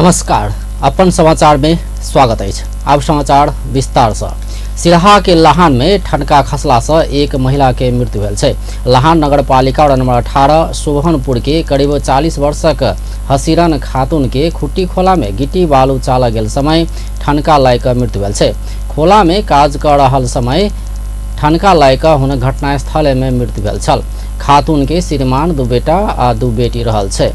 नमस्कार, अपन समाचार में स्वागत अछि। आब समाचार विस्तार से। सिरहा के लहान में ठनका खसला से एक महिला के मृत्यु भेल छै। लहान नगरपालिका वार्ड नंबर 18 शोभनपुर के करीब 40 वर्षक हसीरन खातून के खुट्टी खोला में गिट्टी बालू चालक गेल समय ठनका लाग के मृत्यु भेल छै। खोला में काज कर रहल समय ठनका लाग के हुनक घटनास्थल में मृत्यु भेल छल। खातून के श्रीमान 2 बेटा आ 2 बेटी रहल छै।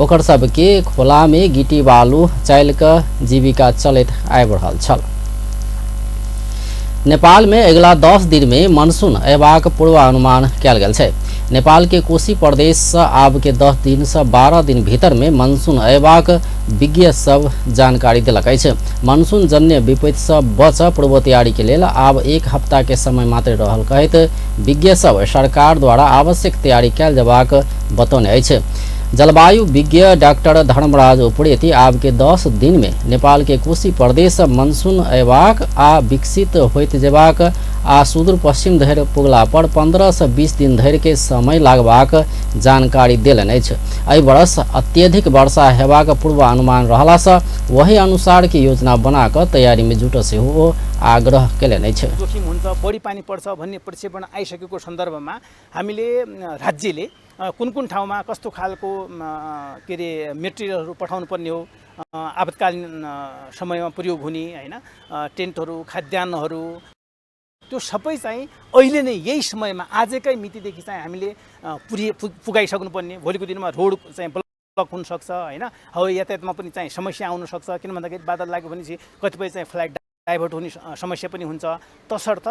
ओकर सबके खोला में गिट्टी बालू चालि के जीविका चलैत आबि रहल छल। नेपाल में अगिला 10 दिन में मनसून अयबाक पूर्वानुमान कयल गेल छै। नेपाल के कोसी प्रदेश से आब के 10 दिन से 12 दिन भीतर में मनसून अयबाक विज्ञ सब जानकारी देलक अछि। मनसून जन्य विपत्ति से बच पूर्व तैयारी के लेल आब 1 हफ्ता के समय मात्र रहल कहैत विज्ञ सब सरकार द्वारा आवश्यक तैयारी कयल जेबाक बतौने अछि। जलवायु विज्ञ डॉक्टर धर्मराज उप्रेती आब के 10 दिन में नेपाल के कोसी प्रदेश मनसून अयबाक आ विकसित होइत जेबाक आ सुदूर पश्चिम धरि पुगला पर 15 से 20 दिन धरि के समय लागबाक जानकारी देलनि अछि। एहि वर्ष अत्यधिक वर्षा हेबाक पूर्वानुमान रहला से वही अनुसार के योजना बना कऽ तैयारी में जुट सेहो आग्रह केलनि अछि। जोखिम हुन्छ, बढी पानी पर्छ भन्ने प्रक्षेपण आइसकेको सन्दर्भमा हामीले राज्यले कुन कुन ठाउँमा कस्तो खालको के अरे मेटेरियलहरू पठाउनु पर्ने हो, आपतकालीन समयमा प्रयोग हुने हैन, टेन्टहरू, खाद्यान्नहरू, त्यो सबै चाहिँ अहिले नै यही समयमा आजकै मितिदेखि चाहिँ हामीले पुगाइसक्नुपर्ने। भोलिको दिनमा रोड चाहिँ ब्लक हुनसक्छ हैन, हवाई यातायातमा पनि चाहिँ समस्या आउन सक्छ, किन भन्दाखेरि बादल लाग्यो भनेपछि कतिपय चाहिँ फ्लाइट डाइभर्ट हुने समस्या पनि हुन्छ। तसर्थ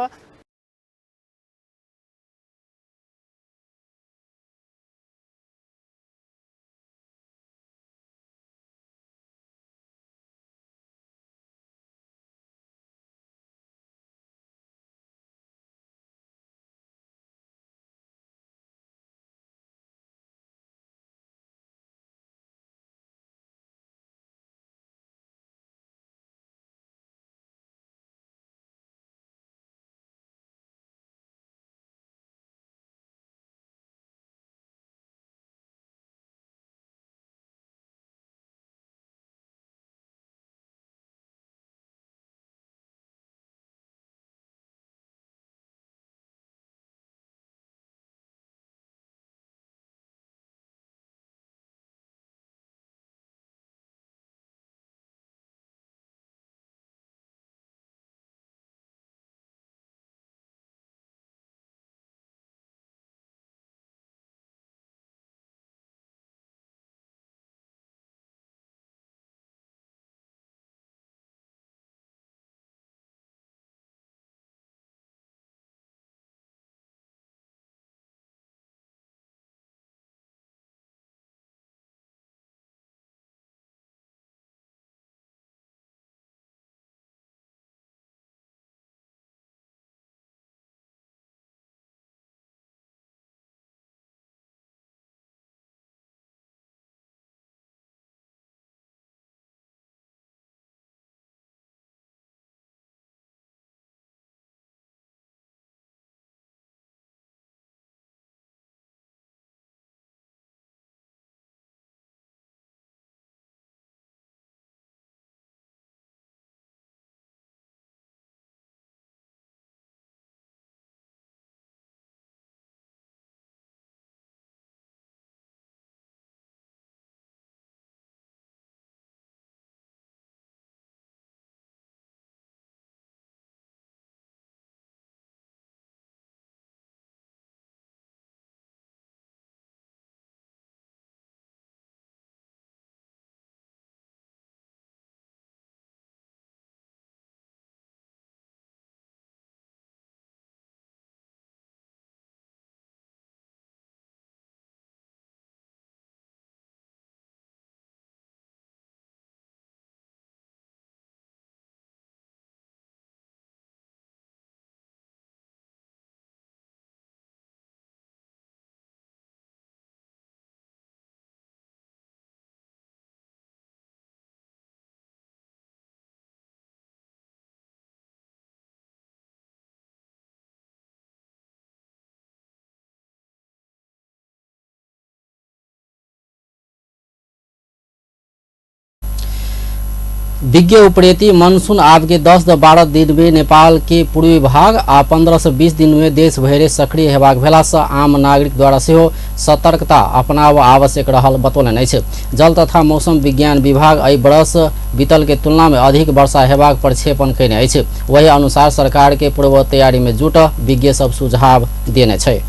विज्ञ उप्रेती मनसून आबके 10 से 12 दिन में नेपाल के पूर्वी भाग आ 15 से 20 दिन में देश भरि सक्रिय हेबाक भेला से आम नागरिक द्वारा सेहो सतर्कता अपनाब आवश्यक रहल बतौलनि अछि। जल तथा मौसम विज्ञान विभाग एहि वर्ष बीतल के तुलना में अधिक वर्षा हेबाक प्रक्षेपण कयने अछि। वही अनुसार सरकार के पूर्व तैयारी में जुट विज्ञ सब सुझाव देने छै।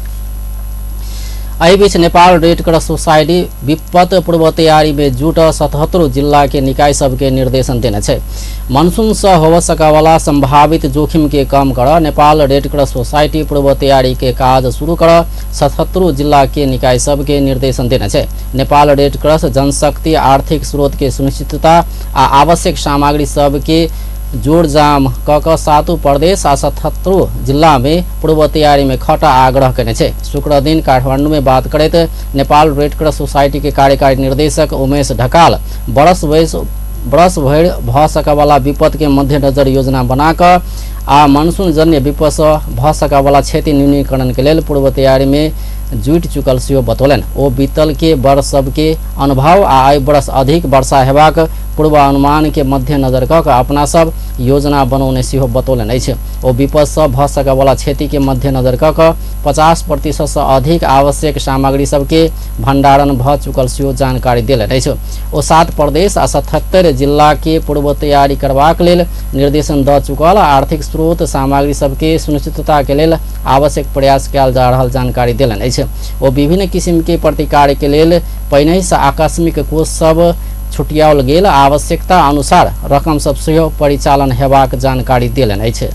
एहि बीच नेपाल रेड क्रॉस सोसाइटी विपद पूर्व तैयारी में जुट 77 जिला के निकाय सबके निर्देशन देने छै। मनसून से होव सकवाला संभावित जोखिम के कम कर नेपाल रेड क्रॉस सोसाइटी पूर्व तैयारी के काज शुरू कर 77 जिला के निकाय सबके निर्देशन देने छै। नेपाल रेड क्रॉस जनशक्ति, आर्थिक स्रोत के सुनिश्चितता आ आवश्यक सामग्री सबके जोड़जाम क क 7 प्रदेश आ 77 जिला में पूर्व तैयारी में खटा आग्रह कयने छै। शुक्र दिन काठमांडू में बात करैत नेपाल रेड क्रॉस सोसाइटी के कार्यकारी निर्देशक उमेश ढकाल वर्ष भरि भ सकवाला विपद के मध्यनजर योजना बना क आ मनसून जन्य विपद से भ सकवाला क्षति न्यूनीकरण के लेल पूर्व तैयारी में जुटि चुकल सेहो बतौलनि। ओ बीतल के वर्ष सबके अनुभव आ एहि वर्ष अधिक वर्षा हेबाक पूर्वानुमान के मध्यनजर क क अपना सब योजना बनौने सेहो बतौलनि अछि। ओ विपद से भ सकवाला क्षति के मध्यनजर क क 50% से अधिक आवश्यक सामग्री सबके भंडारण भ चुकल सेहो जानकारी देलनि अछि। ओ 7 प्रदेश आ 77 जिला के पूर्व तैयारी करबाक लेल निर्देशन द चुकल आ आर्थिक स्रोत सामग्री सबके सुनिश्चितता के लेल आवश्यक प्रयास कयल जा रहल जानकारी देलनि अछि। ओ विभिन्न किसिम के प्रतिकार के लेल पहिनहि से आकस्मिक कोष सब छुटियाओल गेल आवश्यकता अनुसार रकम सब सेहो परिचालन हेबाक जानकारी देलनि अछि।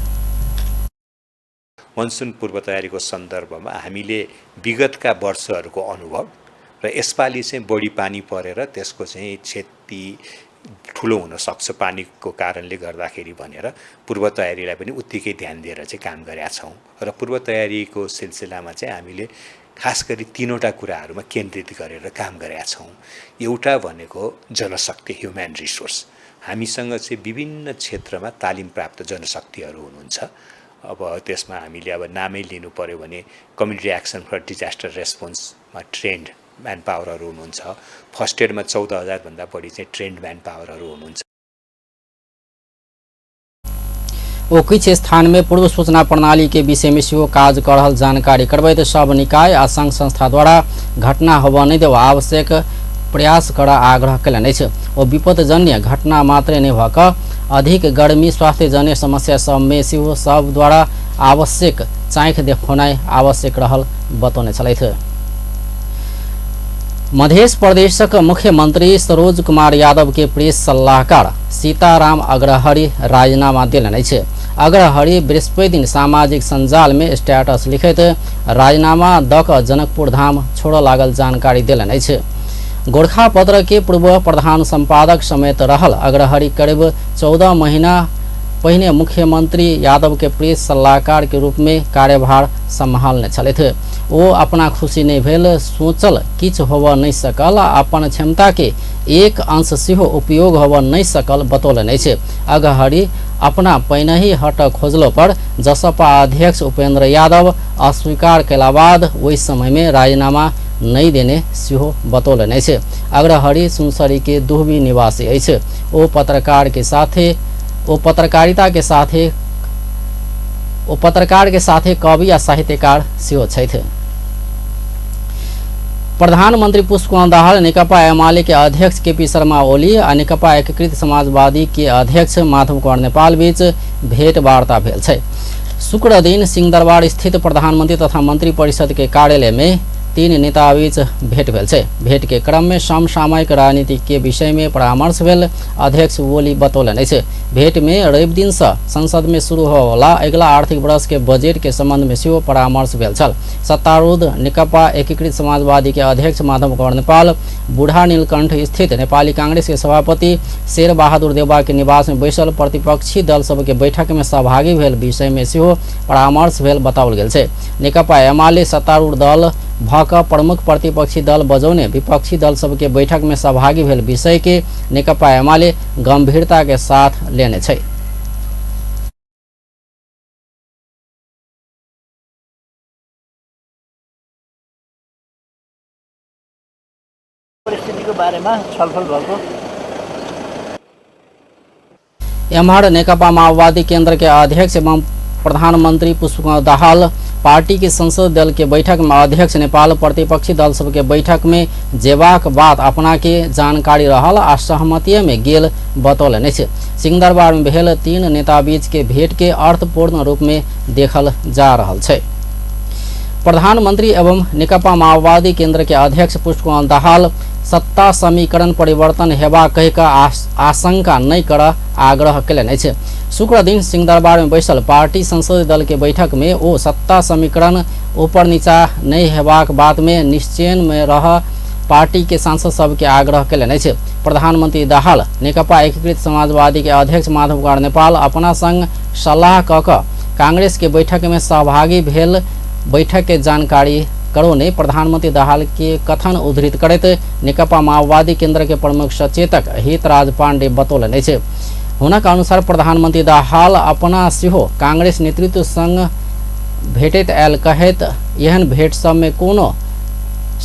मनसुन पूर्व तयारीको सन्दर्भमा हामीले विगतका वर्षहरूको अनुभव र यसपालि चाहिँ बढी पानी परेर त्यसको चाहिँ क्षति ठुलो हुन सक्छ पानीको कारणले गर्दाखेरि भनेर पूर्व तयारीलाई पनि उत्तिकै ध्यान दिएर चाहिँ काम गरेका छौँ र पूर्व तयारीको सिलसिलामा चाहिँ हामीले खास गरी 3वटा कुराहरूमा केन्द्रित गरेर काम गरेका छौँ। एउटा भनेको जनशक्ति, ह्युमन रिसोर्स। हामीसँग चाहिँ विभिन्न क्षेत्रमा तालिम प्राप्त जनशक्तिहरू हुनुहुन्छ। अब त्यसमा हामीले अब नामै लिनु पर्यो भने कम्युनिटी एक्सन फर डिजास्टर रेस्पोन्समा ट्रेन्ड म्यान पावरहरू हुनुहुन्छ। फर्स्ट एडमा 14,000 भन्दा बढी चाहिँ ट्रेन्ड म्यान पावरहरू हुनुहुन्छ। ओ किछ स्थान में पूर्व सूचना प्रणाली के विषय में सेहो काज कर रहल जानकारी करबैत सब निकाय आ संघ संस्था द्वारा घटना होबय नहि देब आवश्यक प्रयास कर आग्रह कयलनि अछि। ओ विपदजन्य घटना मात्रै नहि भऽ कऽ अधिक गर्मी, स्वास्थ्यजन्य समस्या सब में सेहो सब द्वारा आवश्यक चाँखि देखौनाइ आवश्यक रहल बतौने छलथि। मध्य प्रदेशक मुख्यमंत्री सरोज कुमार यादव के प्रेस सलाहकार सीताराम अग्रहरि राजीनामा देलनि अछि। अग्रहरि बृहस्पति दिन सामाजिक सञ्जाल में स्टेटस लिखैत राजीनामा दऽ कऽ जनकपुर धाम छोड़ऽ लागल जानकारी देलनि अछि। गोरखापत्र के पूर्व प्रधान सम्पादक समेत रहल अग्रहरि करीब 14 महीना पहिने मुख्यमंत्री यादव के प्रेस सलाहकार के रूप में कार्यभार सम्हालने छलथि। ओ अपना खुशी नहि भेल, सोचल किछु होबऽ नहि सकल आ अपन क्षमता के एक अंश सेहो उपयोग होबऽ नहि सकल बतौलनि अछि। अग्रहरि अपना पहिनहि हटऽ खोजलो पर जसपा अध्यक्ष उपेंद्र यादव अस्वीकार कयला बाद ओहि समय में राजीनामा नहि देने सेहो बतौलनि अछि। अग्रहरि सुनसरी के दुहबी निवासी अछि। ओ पत्रकारिता के साथे ओ पत्रकार के साथे कवि आ साहित्यकार सेहो छथि। प्रधानमंत्री पुष्पकमल दाहाल नेकपा एमाले के अध्यक्ष केपी शर्मा ओली आ नेकपा एकीकृत समाजवादी के अध्यक्ष माधव कुमार नेपाल बीच भेंट वार्ता भेल छै। शुक्र दिन सिंहदरबार स्थित प्रधानमंत्री तथा मंत्री परिषद के कार्यालय में 3 नेता बीच भेंट भेल छै। भेंट के क्रम में समसामयिक राजनीति के विषय में परामर्श भेल अध्यक्ष ओली बतौलनि अछि। भेंट में रवि दिन से संसद में शुरू होवला अगिला आर्थिक वर्ष के बजट के संबंध में सेहो परामर्श भेल छल। सत्तारूढ़ नेकपा एकीकृत समाजवादी के अध्यक्ष माधव कुमार नेपाल बूढ़ा नीलकंठ स्थित नेपाली कांग्रेस के सभापति शेर बहादुर देउवा के निवास में बैसल प्रतिपक्षी दल सब के बैठक में सहभागी भेल विषय में सेहो परामर्श भेल बताओल गेल छै। नेकपा एमाले सत्तारूढ़ दल भ क प्रमुख प्रतिपक्षी दल बजौने विपक्षी दल सबके बैठक में सहभागी भेल विषय के नेकपा एमाले गंभीरता के साथ लेने छै। परिस्थितिको बारेमा छलफल भएको एम्हर नेकपा माओवादी केंद्र के अध्यक्ष एवं प्रधानमंत्री पुष्पकमल दाहाल पार्टी के संसद दल के बैठक में अध्यक्ष नेपाल प्रतिपक्षी दल सबके बैठक में जेबाक बात अपना के जानकारी रहल आ सहमति में गेल बतौलनि अछि। सिंहदरबार में भेल 3 नेता बीच के भेंट के अर्थपूर्ण रूप में देखल जा रहल छै। प्रधानमंत्री एवं नेकपा माओवादी केंद्र के अध्यक्ष पुष्पकमल दाहाल सत्ता समीकरण परिवर्तन हेबा कहि कऽ आशंका नहि करऽ आग्रह कयलनि अछि। शुक्र दिन सिंहदरबार में बैसल पार्टी संसदीय दल के बैठक में ओ सत्ता समीकरण ऊपर नीचा नहि हेबाक बात में निश्चयन में रह पार्टी के सांसद सबके आग्रह कयलनि अछि। प्रधानमंत्री दाहाल नेकपा एकीकृत समाजवादी के अध्यक्ष माधव कुमार नेपाल अपना संग सलाह कऽ कऽ कांग्रेस के बैठक में सहभागी भेल बैठक के जानकारी करौने प्रधानमंत्री दाहाल के कथन उद्धृत करैत नेकपा माओवादी केंद्र के प्रमुख सचेतक हितराज पांडे बतौलनि अछि। हुनक अनुसार प्रधानमंत्री दाहाल अपना सेहो कांग्रेस नेतृत्व संग भेटैत आयल कहैत एहन भेंट सब में कोनो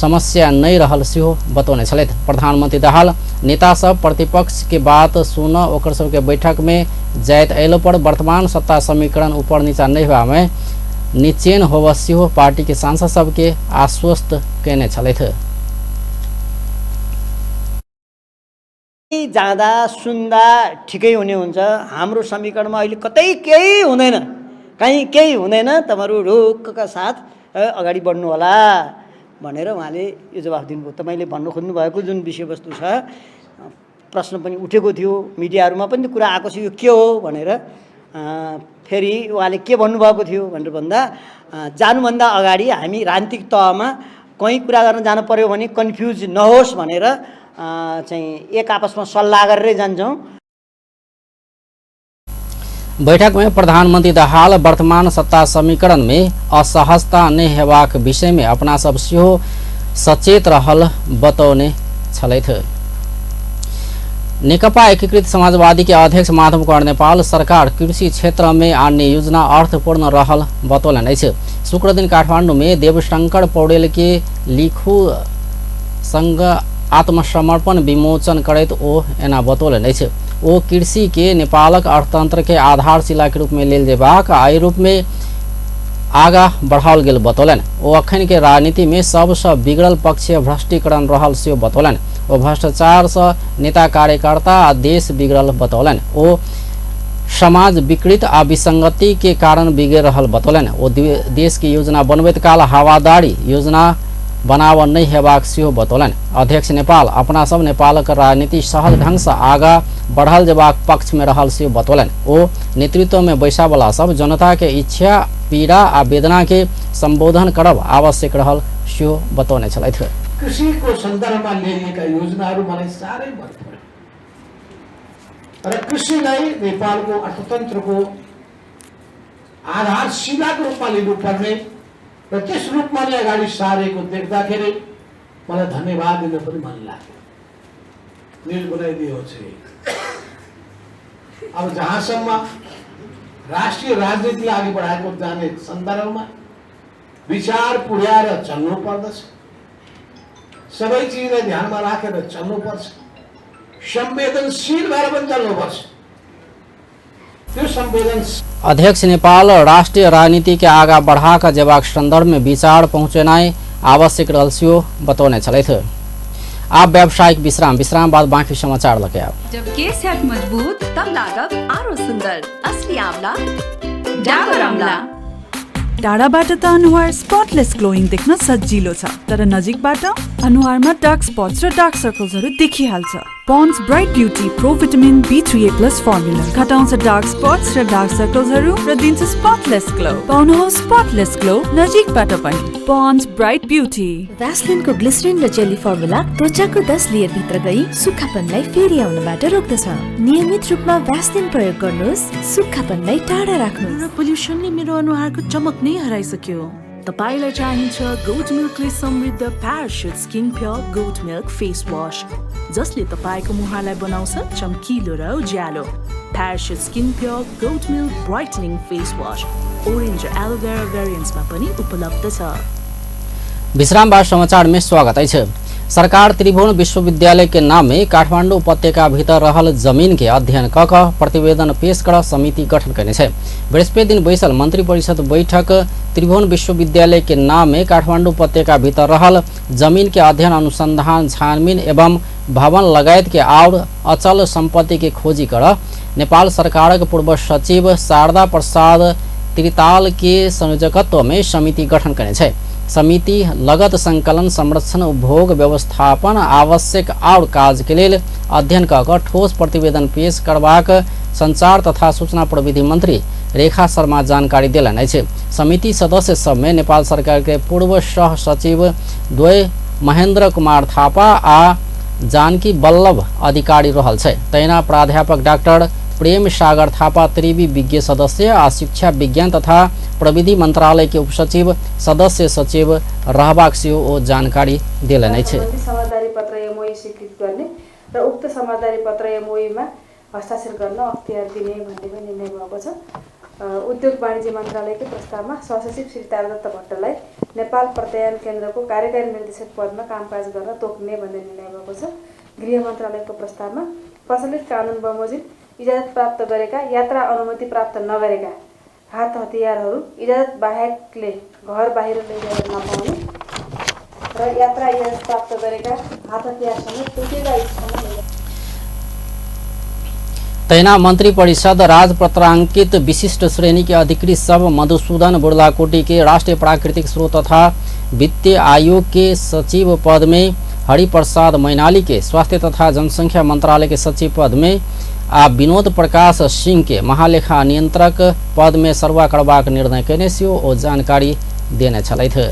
समस्या नहि रहल सेहो बतौने छलथि। प्रधानमंत्री दाहाल नेता सब प्रतिपक्ष के बात सुन ओकर सबके बैठक में जाइत अयलो पर वर्तमान सत्ता समीकरण ऊपर नीचा नहि होबा में निचेन होबऽ सेहो पार्टी के सांसद सबके आश्वस्त कयने छलथि। जाँदा सुन्दा ठिकै हुने हुन्छ। हाम्रो समीकरणमा अहिले कतै केही हुँदैन, कहीँ केही हुँदैन, तपाईँहरू ढुक्कका साथ अगाडि बढ्नुहोला भनेर उहाँले यो जवाफ दिनुभयो। तपाईँले भन्नु खोज्नु भएको जुन विषयवस्तु छ, प्रश्न पनि उठेको थियो, मिडियाहरूमा पनि कुरा आएको छ यो के हो भनेर। फेरि उहाँले के भन्नुभएको थियो भनेर भन्दा जानुभन्दा अगाडि हामी राजनीतिक तहमा कहीँ कुरा गर्न जानु पर्यो भने कन्फ्युज नहोस् भनेर चाहिँ एक आपसमा सल्लाह गरेरै जान्छौँ। बैठक में प्रधानमंत्री दाहाल वर्तमान सत्ता समीकरण में असहजता नहि हेबाक विषय में अपना सब सेहो सचेत रहल बतौने छलथि। नेकपा एकीकृत समाजवादी के अध्यक्ष माधव कुमार नेपाल सरकार कृषि क्षेत्र में अन्य योजना अर्थपूर्ण रहल बतौलनि अछि। शुक्रदिन काठमाडौँ में देवशंकर पौडेल के लिखू संग आत्मसमर्पण विमोचन करैत ओ एना बतौलनि अछि। ओ कृषि के नेपालक अर्थतंत्र के आधारशिला के रूप में लेल जेबाक आ एहि रूप में आगा बढ़ाओल गेल बतौलनि। ओ अखन के राजनीति में सबसँ बिगड़ल पक्ष भ्रष्टीकरण रहल सेहो बतौलनि। ओ भ्रष्टाचार सँ नेता कार्यकर्ता आ देश बिगड़ल बतौलनि। ओ समाज विकृत आ विसंगति के कारण बिगड़ रहल बतौलनि। ओ देश के योजना बनबैत काल हवादारी योजना बनाव नहि हेबाक सेहो बतौलनि। अध्यक्ष नेपाल अपना सब नेपालक राजनीति सहज ढंग सँ आगा बढ़ल जेबाक पक्ष में रहल सेहो बतौलनि। ओ नेतृत्व में बैसावला सब जनता के इच्छा, पीड़ा आ वेदना के संबोधन करब आवश्यक रहल सेहो बतौने छलथि। कृषिको सन्दर्भमा ल्याइएका योजनाहरू मलाई साह्रै मन पर्यो र कृषिलाई नेपालको अर्थतन्त्रको आधारशिलाको रूपमा लिनुपर्ने र त्यस रूपमा नै अगाडि सारेको देख्दाखेरि मलाई धन्यवाद दिन पनि मन लाग्यो। न्युज बनाइदियो चाहिँ अब जहाँसम्म राष्ट्रिय राजनीतिलाई अघि बढाएको जाने सन्दर्भमा विचार पुर्याएर चल्नु पर्दछ, सबै चिजलाई ध्यानमा राखेर चल्नुपर्छ, संवेदनशील भएर पनि चल्नुपर्छ। त्यो संवेदन अध्यक्ष नेपाल राष्ट्रिय राजनीति के आगा बढ़ाकर जेबाक संदर्भ में विचार पहुँचेनाइ आवश्यक रहल सेहो बतौने छलथि। आप व्यावसायिक विश्राम, विश्राम बाद बाकी समाचार लके आब। जब केस हैत मजबूत तब लागब आरो सुंदर, असली आंवला डाबर आंवला। टाढाबाट त अनुहार स्पटलेस ग्लोइङ देख्न सजिलो छ, तर नजिकबाट अनुहारमा डार्क स्पट्स र डार्क सर्कल्सहरू देखिहाल्छ। Pond's bright beauty pro vitamin B3A plus formula घटाउँछ डार्क स्पट्स र डार्क सर्कल्सहरू र दिन्छ स्पटलेस ग्लो। पाउनुहोस् स्पटलेस ग्लो नजिकबाट पनि। Pond's bright beauty. भ्यासलिनको ग्लिसरिन र जेली फर्मुला त्वचाको 10 लेयर भित्र गई सुक्खापनलाई फेरि आउनबाट रोक्दछ। नियमित रूपमा भ्यासलिन प्रयोग गर्नुहोस्, सुक्खापनलाई टाढा राख्नुहोस्। र पोल्युसनले मेरो अनुहारको चमक नै हराइसक्यो। तपाईलाई चाहिन्छ गोट मिल्कले समृद्ध Parachute skin pure goat milk face wash, जसले तपाईको मुहारलाई बनाउँछ चम्किलो र उज्यालो। Parachute skin pure goat milk brightening face wash orange र एलोभेरा भेरिएन्ट्समा पनि उपलब्ध छ। विश्राम बाद समाचार में स्वागत अछि। सरकार त्रिभुवन विश्वविद्यालय के नाम में काठमाडौँ उपत्यका भीतर रहल जमीन के अध्ययन क क प्रतिवेदन पेश कर समिति गठन कयने छै। बृहस्पति दिन बैसल मंत्री परिषद बैठक त्रिभुवन विश्वविद्यालय के नाम में काठमाडौँ उपत्यका भीतर रहल जमीन के अध्ययन अनुसंधान छानबीन एवं भवन लगायत के और अचल संपत्ति के खोजी कर नेपाल सरकारक पूर्व सचिव शारदा प्रसाद त्रिताल के संयोजकत्व में समिति गठन कयने छै। समिति लगत संकलन संरक्षण उपभोग व्यवस्थापन आवश्यक और काज के लेल अध्ययन क क ठोस प्रतिवेदन पेश करबाक संचार तथा सूचना प्रविधि मंत्री रेखा शर्मा जानकारी देलनि अछि। समिति सदस्य सब में नेपाल सरकार के पूर्व सह सचिव द्वय महेंद्र कुमार थापा आ जानकी बल्लभ अधिकारी रहल छै। तहिना प्राध्यापक डाक्टर प्रेम सागर थापा त्रिवी विज्ञ सदस्य आ शिक्षा विज्ञान तथा प्रविधि मंत्रालय के उपसचिव सदस्य सचिव रहबाक सेहो ओ जानकारी देलनि अछि। समझदारी पत्र एमओयू स्वीकृत गर्ने र उक्त समझदारी पत्र एमओयूमा हस्ताक्षर गर्न अख्तियार दिने भन्ने पनि निर्णय भएको छ। उद्योग वाणिज्य मन्त्रालयको प्रस्तावमा सहसचिव श्री तारादत्त भट्टलाई नेपाल प्रत्ययन केन्द्रको कार्यकारी निर्देशक पदमा कामकाज गर्न तोक्ने भन्ने निर्णय भएको छ। गृह मन्त्रालयको प्रस्तावमा प्रचलित कानुन बमोजिम इजाजत प्राप्त गरेका यात्रा अनुमति प्राप्त नगरेका हात हतियारहरू इजाजत बाहेकले घर बाहिर लैजान नपाउने र यात्रा इजाजत प्राप्त गरेका हात हतियार समेत तोकेका स्थानमा। तहिना मंत्री परिषद राजपत्रांकित विशिष्ट श्रेणी के अधिकृत सब मधुसूदन बुर्लाकोटी के राष्ट्रीय प्राकृतिक स्रोत तथा वित्तीय आयोग के सचिव पद में, हरिप्रसाद मैनाली के स्वास्थ्य तथा जनसंख्या मंत्रालय के सचिव पद में आ विनोद प्रकाश सिंह के महालेखा नियंत्रक पद में सरुआ करबाक निर्णय कयने सेहो ओ जानकारी देने छलथि।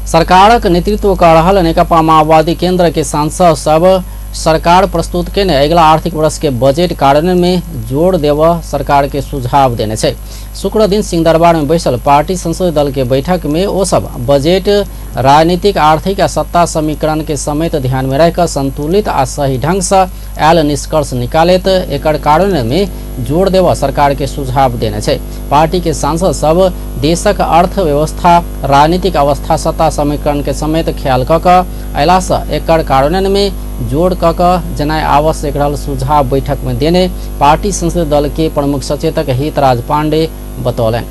सरकारक नेतृत्व क रहल नेकपा माओवादी केंद्र के सांसद सब सरकार प्रस्तुत केने अगिला आर्थिक वर्ष के बजट कार्यान्वयन में जोड़ देव सरकार के सुझाव देने छै। शुक्र दिन सिंहदरबार में बैसल पार्टी संसदीय दल के बैठक में ओ सब बजट राजनीतिक आर्थिक आ सत्ता समीकरण के समेत ध्यान में रखकर संतुलित आ सही ढंग से आयल निष्कर्ष निकालैत एकर कार्यान्वयन में जोड़ देव सरकार के सुझाव देने छै। पार्टी के सांसद सब देशक अर्थव्यवस्था राजनीतिक अवस्था सत्ता समीकरण के समेत ख्याल क क अयला से एकर कार्यान्वयन में जोड़ क क जनाय आवश्यक रहल सुझाव बैठक में देने पार्टी संसदीय दल के प्रमुख सचेतक हितराज पांडे बतौलनि।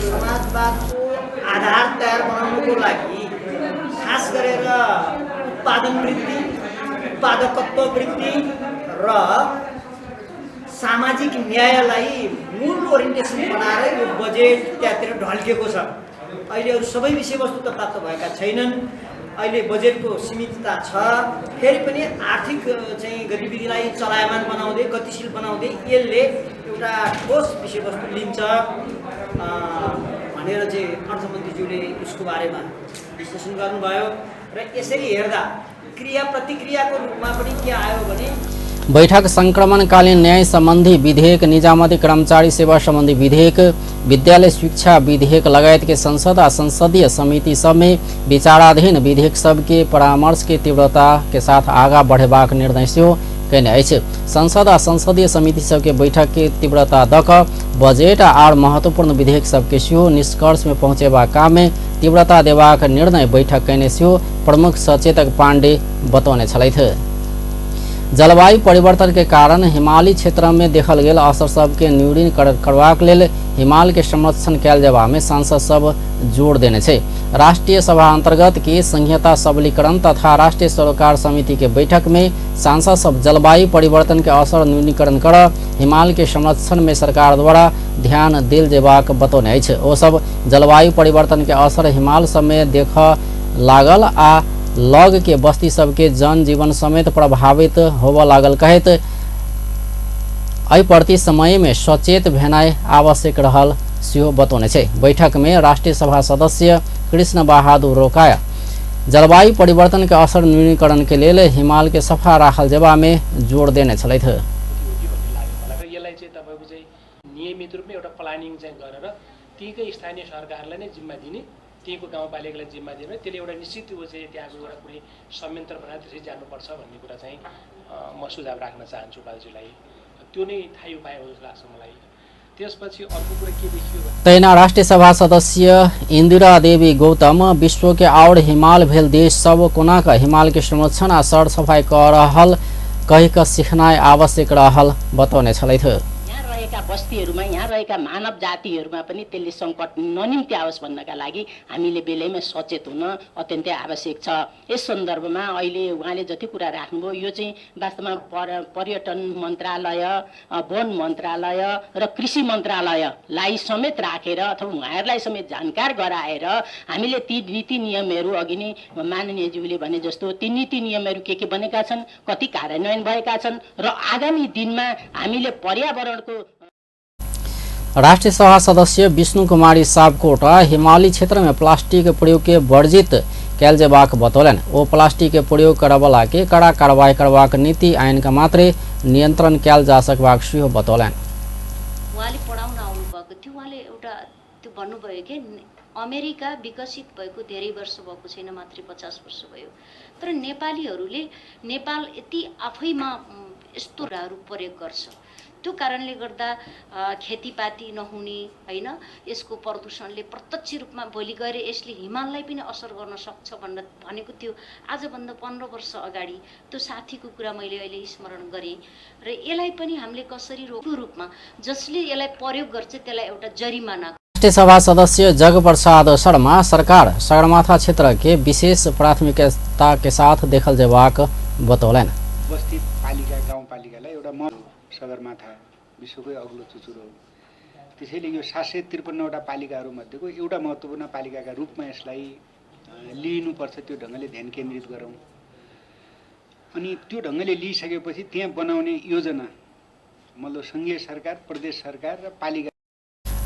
समाजवादको आधार तयार बनाउनुको लागि खास गरेर उत्पादन वृद्धि, उत्पादकत्व वृद्धि र सामाजिक न्यायलाई मूल ओरिएन्टेसन बनाएर यो बजेट त्यहाँतिर ढल्केको छ। अहिले अरू सबै विषयवस्तु त प्राप्त भएका छैनन्, अहिले बजेटको सीमितता छ, फेरि पनि आर्थिक चाहिँ गतिविधिलाई चलायमान बनाउँदै गतिशील बनाउँदै यसले एउटा ठोस विषयवस्तु लिन्छ भनेर चाहिँ अर्थमन्त्रीज्यूले यसको बारेमा विश्लेषण गर्नुभयो र यसरी हेर्दा क्रिया प्रतिक्रियाको रूपमा पनि के आयो भने बैठक संक्रमणकालीन न्याय संबंधी विधेयक, निजामती कर्मचारी सेवा संबंधी विधेयक, विद्यालय शिक्षा विधेयक लगायत के संसद आ संसदीय समिति सब में विचाराधीन विधेयक सब के परामर्श के तीव्रता के साथ आगा बढ़ेबाक निर्णय सेहो कयने अछि। संसद आ संसदीय समिति सब के बैठक के तीव्रता दऽ कऽ बजट आर महत्वपूर्ण विधेयक सब के सेहो निष्कर्ष में पहुँचेबाक काम में तीव्रता देबाक निर्णय बैठक कयने सेहो प्रमुख सचेतक पांडे बतौने छलथि। जलवायु परिवर्तन के कारण हिमालयी क्षेत्र में देखल गेल असर सबके न्यूनीकरण करबाक लेल हिमाल के संरक्षण कयल जेबा में सांसद सब जोर देने छै। राष्ट्रीय सभा अंतर्गत के संहिता सबलीकरण तथा राष्ट्रीय सरोकार समिति के बैठक में सांसद सब जलवायु परिवर्तन के असर न्यूनीकरण कर हिमाल के संरक्षण में सरकार द्वारा ध्यान देल जेबाक बतौने अछि। ओ सब जलवायु परिवर्तन के असर हिमाल सब में देख लागल आ लग के बस्ती सबके जनजीवन समेत प्रभावित होबऽ लागल कहैत एहि प्रति समय में सचेत भेनाइ आवश्यक रहल सेहो बतौने छै। बैठक में राष्ट्रीय सभा सदस्य कृष्ण बहादुर रोकाया जलवायु परिवर्तन के असर न्यूनीकरण के लेल हिमाल के सफा राखल जेबा में जोर देने छलथि। नियमित रूपमा एउटा प्लानिङ चाहिँ गरेर त्यहीँकै स्थानीय सरकारलाई नै जिम्मा दिने, त्यहीँको गाउँपालिकालाई जिम्मा दिने, त्यसले एउटा निश्चित त्यो चाहिँ त्यहाँको एउटा कुनै संयन्त्र बनाएर त्यसरी जानुपर्छ भन्ने कुरा चाहिँ म सुझाव राख्न चाहन्छु बालजीलाई। त्यो नै थाहै उपाय हो जस्तो लाग्छ मलाई। त्यसपछि अर्को कुरा के देखियो भने तहिना राष्ट्रिय सभा सदस्य इंदिरा देवी गौतम विश्व के आओर हिमाल भेल देश सब कोना क हिमाल के संरक्षण आ सरसफाई क रहल कहि क सिखनाइ आवश्यक रहल बतौने छलथि। यहाँ रहेका बस्तीहरूमा, यहाँ रहेका मानव जातिहरूमा पनि त्यसले सङ्कट ननिम्ति आओस् भन्नका लागि हामीले बेलैमा सचेत हुन अत्यन्तै आवश्यक छ। यस सन्दर्भमा अहिले उहाँले जति कुरा राख्नुभयो यो चाहिँ वास्तवमा पर्यटन मन्त्रालय, वन मन्त्रालय र कृषि मन्त्रालयलाई समेत राखेर अथवा उहाँहरूलाई समेत जानकार गराएर हामीले ती नीति नियमहरू अघि नै माननीयज्यूले भने जस्तो ती नीति नियमहरू के बनेका छन्, कति कार्यान्वयन भएका छन् र आगामी दिनमा हामीले पर्यावरणको। राष्ट्रिय सभा सदस्य विष्णु कुमारी सापकोटा हिमाली क्षेत्र में प्लास्टिक प्रयोग के वर्जित कैल जेबाक बतौलनि। ओ प्लास्टिक के प्रयोग करवला के कड़ा कार्रवाई करबाक नीति आइन के मात्रे नियंत्रण कैल जा सकबाक सेहो बतौलनि। उहाँले पढाउन आउनुभएको थियो, उहाँले एउटा त्यो भन्नुभयो कि अमेरिका विकसित भएको धेरै वर्ष भएको छैन, मात्रै 50 वर्ष भयो, तर नेपालीहरूले नेपाल यति आफैमा यस्तो कुराहरू प्रयोग गर्छ, त्यो कारणले गर्दा खेतीपाती नहुने हैन, यसको प्रदूषणले प्रत्यक्ष रूपमा भोलि गएर यसले हिमाललाई पनि असर गर्न सक्छ भनेर भनेको थियो आजभन्दा 15 वर्ष अगाडि। त्यो साथीको कुरा मैले अहिले स्मरण गरेँ र यसलाई पनि हामीले कसरी रोक्नु रूपमा जसले यसलाई प्रयोग गर्छ त्यसलाई एउटा जरिमाना। राष्ट्रिय सभा सदस्य जगप्रसाद शर्मा सरकार सगरमाथा क्षेत्र के विशेष प्राथमिकता के साथ देखल जेबाक बतौलनि। बस्ती पालिका गाउँपालिकालाई एउटा सगरमाथा विश्वकै अग्लो चुचुरो हो, त्यसैले यो 753वटा पालिकाहरूमध्येको एउटा महत्त्वपूर्ण पालिकाका रूपमा यसलाई लिनुपर्छ, त्यो ढङ्गले ध्यान केन्द्रित गरौँ। अनि त्यो ढङ्गले लिइसकेपछि त्यहाँ बनाउने योजना मतलब सङ्घीय सरकार, प्रदेश सरकार र पालिका।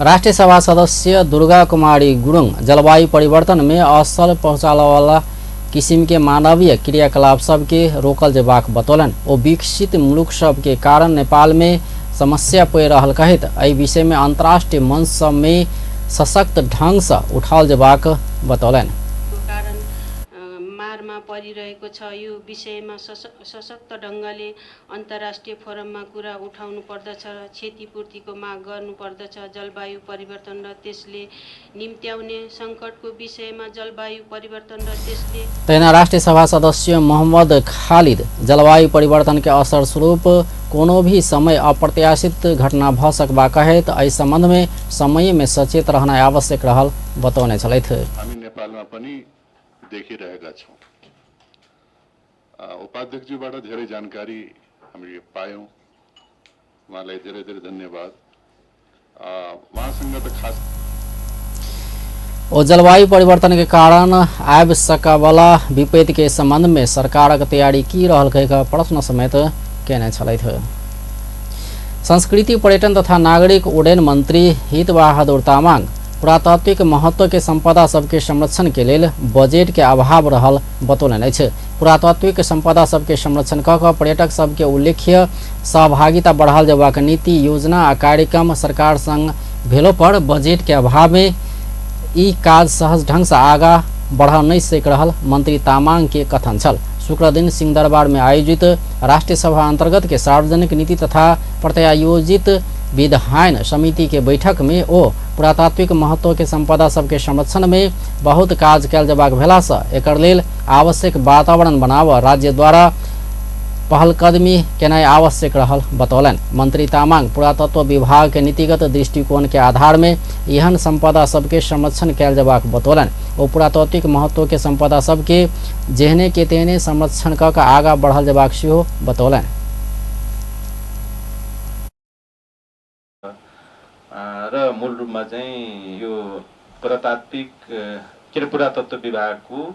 राष्ट्रिय सभा सदस्य दुर्गा कुमारी गुरुङ जलवायु परिवर्तन में असर पहुँचाबऽवला किसिम के मानवीय क्रियाकलाप सबके रोकल जेबाक बतौलनि। ओ विकसित मुल्क सबके कारण नेपाल में समस्या पड़ि रहल कहैत एहि विषय में अंतर्राष्ट्रीय मंच सब में सशक्त ढंग से उठाओल जेबाक बतौलनि। कारण मारमा परिरहेको छ, यो विषयमा सशक्त ढङ्गले अन्तर्राष्ट्रिय फोरममा कुरा उठाउनु पर्दछ, क्षतिपूर्तिको माग गर्नुपर्दछ। जलवायु परिवर्तन र त्यसले निम्त्याउने सङ्कटको विषयमा जलवायु परिवर्तन र त्यसले। तहिना राष्ट्रिय सभा सदस्य मोहम्मद खालिद जलवायु परिवर्तन के असर स्वरूप कोनो भी समय अप्रत्याशित घटना भ सकबा कहैत एहि संबंध में समय में सचेत रहना आवश्यक रहल बतौने छलथि। हामी नेपालमा पनि देखिरहेका छौँ। उपाध्यक्षज्यूबाट धेरै जानकारी हामीले पायौँ, उहाँलाई धेरै धेरै धन्यवाद। उहाँसँग त खास ओ जलवायु परिवर्तन के कारण आबि सकवला विपत्ति के संबंध में सरकारक तैयारी की रहल कहि प्रश्न समेत केने छलथि। संस्कृति पर्यटन तथा नागरिक उड्डयन मंत्री हित बहादुर तामाङ पुरातात्विक महत्व के संपदा सबके संरक्षण के लेल बजट के अभाव रहल बतौलनि अछि। पुरातात्विक संपदा सबके संरक्षण क क पर्यटक सबके उल्लेख्य सहभागिता बढ़ाल जेबाक नीति योजना आ कार्यक्रम सरकार संग भेलो पर बजट के अभाव में ई काज सहज ढंग से आगा बढ़ा नहीं सक रहल मंत्री तामाङ के कथन छल। शुक्रदिन सिंहदरबार में आयोजित राष्ट्रिय सभा अंतर्गत के सार्वजनिक नीति तथा प्रत्यायोजित विधायन समिति के बैठक में ओ पुरातात्विक महत्व के संपदा सबके संरक्षण में बहुत काज कैल जेबाक भेला से एकर लेल आवश्यक वातावरण बनाव राज्य द्वारा पहलकदमी केनाइ आवश्यक रहल बतौलनि। मंत्री तामाङ पुरातत्व विभाग के नीतिगत दृष्टिकोण के आधार में एहन संपदा सबके संरक्षण कैल जेबाक बतौलनि। ओ पुरातात्विक महत्व के संपदा सबके जेहने के तेहने संरक्षण क आगा बढ़ल जेबाक सेहो बतौलनि। र मूल रूपमा चाहिँ यो पुरातात्विक के अरे पुरातत्व विभागको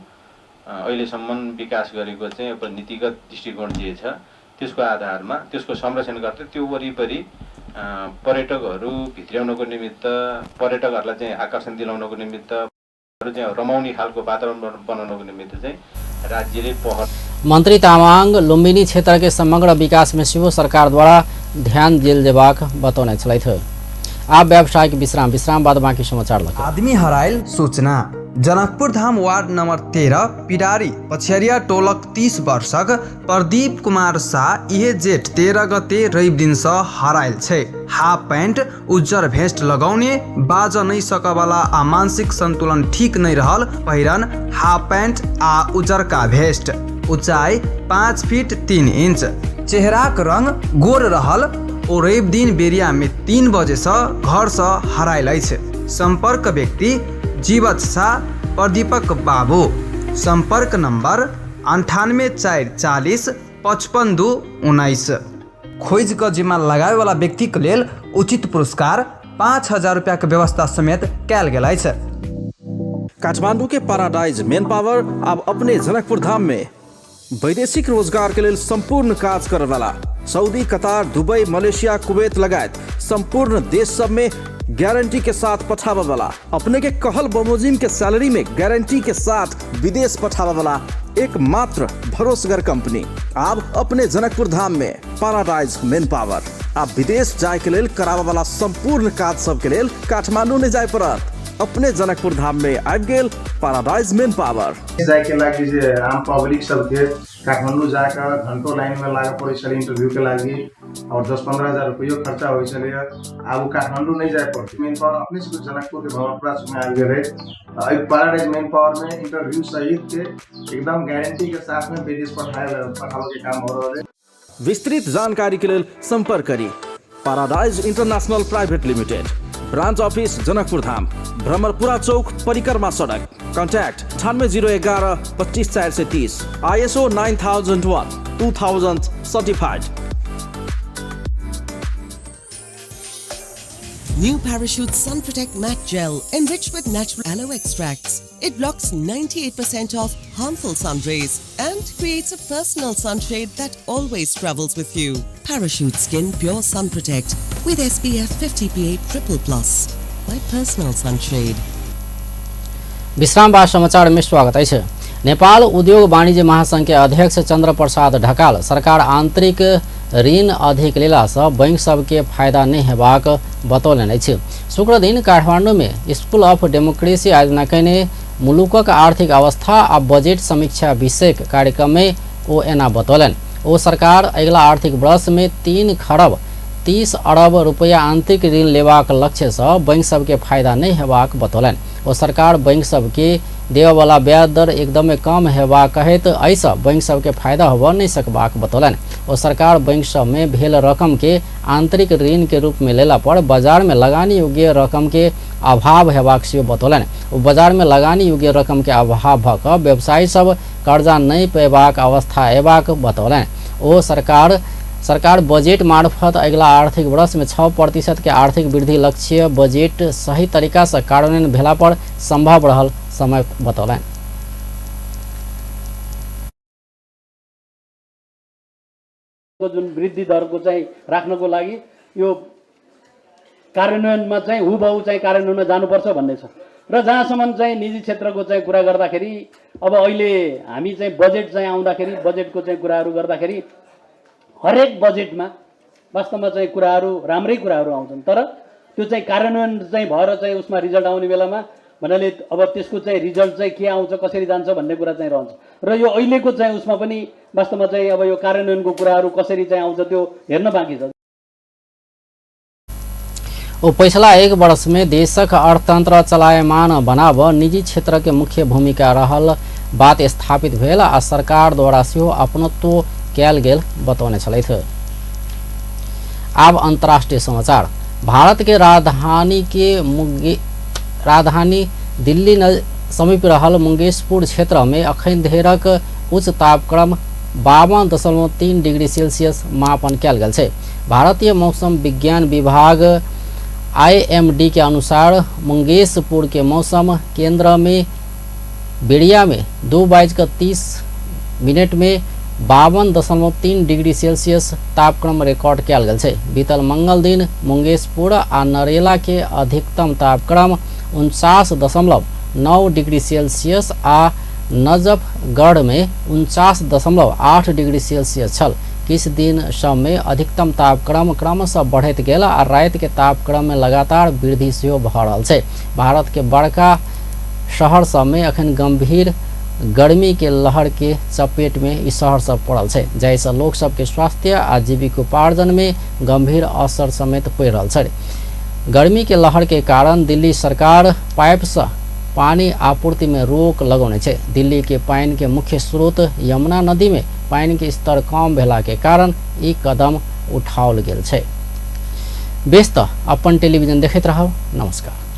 अहिलेसम्म विकास गरेको चाहिँ अब नीतिगत दृष्टिकोण जे छ त्यसको आधारमा त्यसको संरक्षण गर्दै त्यो वरिपरि पर्यटकहरू भित्र्याउनको निमित्त, पर्यटकहरूलाई चाहिँ आकर्षण दिलाउनको निमित्त, चाहिँ रमाउने खालको वातावरण बनाउनको निमित्त चाहिँ राज्यले पहल। मंत्री तामाङ लुम्बिनी क्षेत्र के समग्र विकास में सेहो सरकार द्वारा ध्यान देल जेबाक बतौने छलथि। आप व्यावसायिक विश्राम, विश्राम बाद बाकी समाचार लग। आदमी हरायल सूचना, जनकपुर धाम वार्ड नंबर 13 पिडारी पछेरिया टोलक 30 वर्षक प्रदीप कुमार शाह इहे जेठ 13 गते रवि दिनसँ हरायल छै। हाफ पैंट उज्जर भेस्ट लगाउने, बाज नहि सकऽवला आ मानसिक संतुलन ठीक नहि रहल पहिरन हाफ पैंट आ उज्जरका भेस्ट, ऊंचाई 5 फीट 3 इंच, चेहराक रंग गोर रहल। ओ रवि दिन बेरिया में 3 बजेसँ घरसँ हरायल अछि। संपर्क व्यक्ति जीवत शाह प्रदीपक बाबू, संपर्क नंबर 98 4 40 55 2 19। खोजि कऽ जिम्मा लगाबयवला व्यक्तिक लेल उचित पुरस्कार 5000 रुपयाक व्यवस्था समेत कयल गेल अछि। काठमांडू के पैराडाइज मेन पावर अब अपने जनकपुर धाम में वैदेशिक रोजगार के लेल संपूर्ण काज करे वाला Saudi, Qatar, Dubai, Malaysia, Kuwait लगायत संपूर्ण देश सब में गारंटी के साथ पठावे वाला, अपने के कहल बमोजिम के सैलरी में गारंटी के साथ विदेश पठावे वाला एकमात्र भरोसगर कंपनी अब अपने जनकपुर धाम में पैराडाइज मेन पावर। आप विदेश जाए के लेल करावे वाला संपूर्ण काज सब के लेल काठमांडू नहीं जाए पड़त, अपने जनकपुर धाम में आबि गेल पैराडाइज मेन पावर। जाए के लागि जे आम पब्लिक सबके काठमाडौँ जाकर घंटों लाइन में लागे पड़ै छलै इंटरव्यू के लागि और 10-15 हजार रुपयो खर्चा होइ छलै। आब ओ काठमाडौँ नहीं जाए पड़तै, मेन पावर अपने से जनकपुर के भवनपुरा में आबि गेलै। एहि पैराडाइज मेन पावर में इंटरव्यू सहित के एकदम गारंटी के साथ में विदेश पठावे के काम हो रहल है। विस्तृत जानकारी के लेल संपर्क करी paradise international private limited, branch office Janakpur Dham, Bhramarpura Chowk, परिक्रमा सड़क। Contact 98 011 25 430, ISO 9001 2000 certified. New Parachute Sun Protect Matte Gel, enriched with natural aloe extracts. It blocks 98% of harmful sun rays and creates a personal sunshade that always travels with you. Parachute Skin Pure Sun Protect with SPF 50 PA triple plus. My personal sunshade. विश्राम बाद समाचार में स्वागत अछि। नेपाल उद्योग वाणिज्य महासंघ के अध्यक्ष चंद्र प्रसाद ढकाल सरकार आंतरिक ऋण अधिक लेलासँ बैंक सबके फायदा नहि हेबाक बतौलनि अछि। शुक्रदिन काठमाडौँ में स्कूल ऑफ डेमोक्रेसी आयोजना कयने मुलुकक आर्थिक अवस्था आ बजेट समीक्षा विषयक कार्यक्रम में ओ एना बतौलनि। ओ सरकार अगिला आर्थिक वर्ष में 3 खरब 30 अरब रुपया आंतरिक ऋण लेबाक लक्ष्यसँ बैंक सबके फायदा नहि हेबाक बतौलनि। ओ सरकार बैंक सबके देबयवला ब्याज दर एकदमै कम हेबाक कहैत एहिसँ बैंक सबके फायदा होबय नहि सकबाक बतौलनि। ओ सरकार बैंक सब में भेल रकम के आंतरिक ऋण के रूप में लेला पर बाजार में लगानी योग्य रकम के अभाव हेबाक सेहो बतौलनि। ओ बाजार में लगानी योग्य रकम के अभाव भऽ कऽ व्यवसायी सब कर्जा नहि पेबाक अवस्था अयबाक बतौलनि। ओ सरकार बजेट मार्फत अगिला आर्थिक वर्ष में 6% के आर्थिक वृद्धि लक्ष्य बजेट सही तरीका से कार्यान्वयन भेला पर संभव रहल समय बतौलनि। जुन वृद्धि दरको चाहिँ राख्नको लागि यो कार्यान्वयनमा चाहिँ हुबहु चाहिँ कार्यान्वयनमा जानुपर्छ भन्ने छ। र जहाँसम्म चाहिँ निजी क्षेत्रको चाहिँ कुरा गर्दाखेरि अब अहिले हामी चाहिँ बजेट चाहिँ आउँदाखेरि बजेटको चाहिँ कुराहरू गर्दाखेरि हरेक बजेटमा वास्तवमा चाहिँ कुराहरू राम्रै कुराहरू आउँछन्, तर त्यो चाहिँ कार्यान्वयन चाहिँ भएर चाहिँ उसमा रिजल्ट आउने बेलामा भन्नाले अब त्यसको चाहिँ रिजल्ट चाहिँ के आउँछ कसरी जान्छ भन्ने कुरा चाहिँ रहन्छ। र यो अहिलेको चाहिँ उसमा पनि वास्तवमा चाहिँ अब यो कार्यान्वयनको कुराहरू कसरी चाहिँ आउँछ त्यो हेर्न बाँकी छ। ओ पिछला एक वर्ष में देशक अर्थतंत्र चलायमान बनाब निजी क्षेत्र के मुख्य भूमिका रहल बात स्थापित भेल आ सरकार द्वारा सेहो अपनत्व कयल गेल बतौने छलथि। आब अंतर्राष्ट्रीय समाचार। भारत के राजधानी दिल्ली समीप रहल मुंगेशपुर क्षेत्र में अखन धरिक उच्च तापक्रम 52.3 डिग्री सेल्सियस मापन कयल गेल छै। भारतीय मौसम विज्ञान विभाग आईएमडी के अनुसार मुंगेशपुर के मौसम केंद्र में बेरिया में 2:30 में 52.3 डिग्री सेल्सियस तापक्रम रिकॉर्ड कयल गेल छै। बीतल मंगल दिन मुंगेशपुर आ नरेला के अधिकतम तापक्रम 49.9 डिग्री सेल्सियस आ नजफगढ़ में 49.8 डिग्री सेल्सियस छल। किछु दिन सब में अधिकतम तापक्रम क्रमशः बढ़ैत गेल आ राति के तापक्रम में लगातार वृद्धि सेहो भऽ रहल छै। भारत के बड़का शहर सब में अखन गंभीर गर्मी के लहर के चपेट में ई शहर सब पड़ल छै, जाहिसँ लोक सबके स्वास्थ्य आ जीविकोपार्जन में गंभीर असर समेत पड़ि रहल छै। गर्मी के लहर के कारण दिल्ली सरकार पाइप से पानी आपूर्ति में रोक लगौने छै। दिल्ली के पानि के मुख्य स्रोत यमुना नदी में पानि के स्तर कम भेला के कारण ई कदम उठाओल गेल छै। बेस त अपन टेलीविजन देखैत रहब। नमस्कार।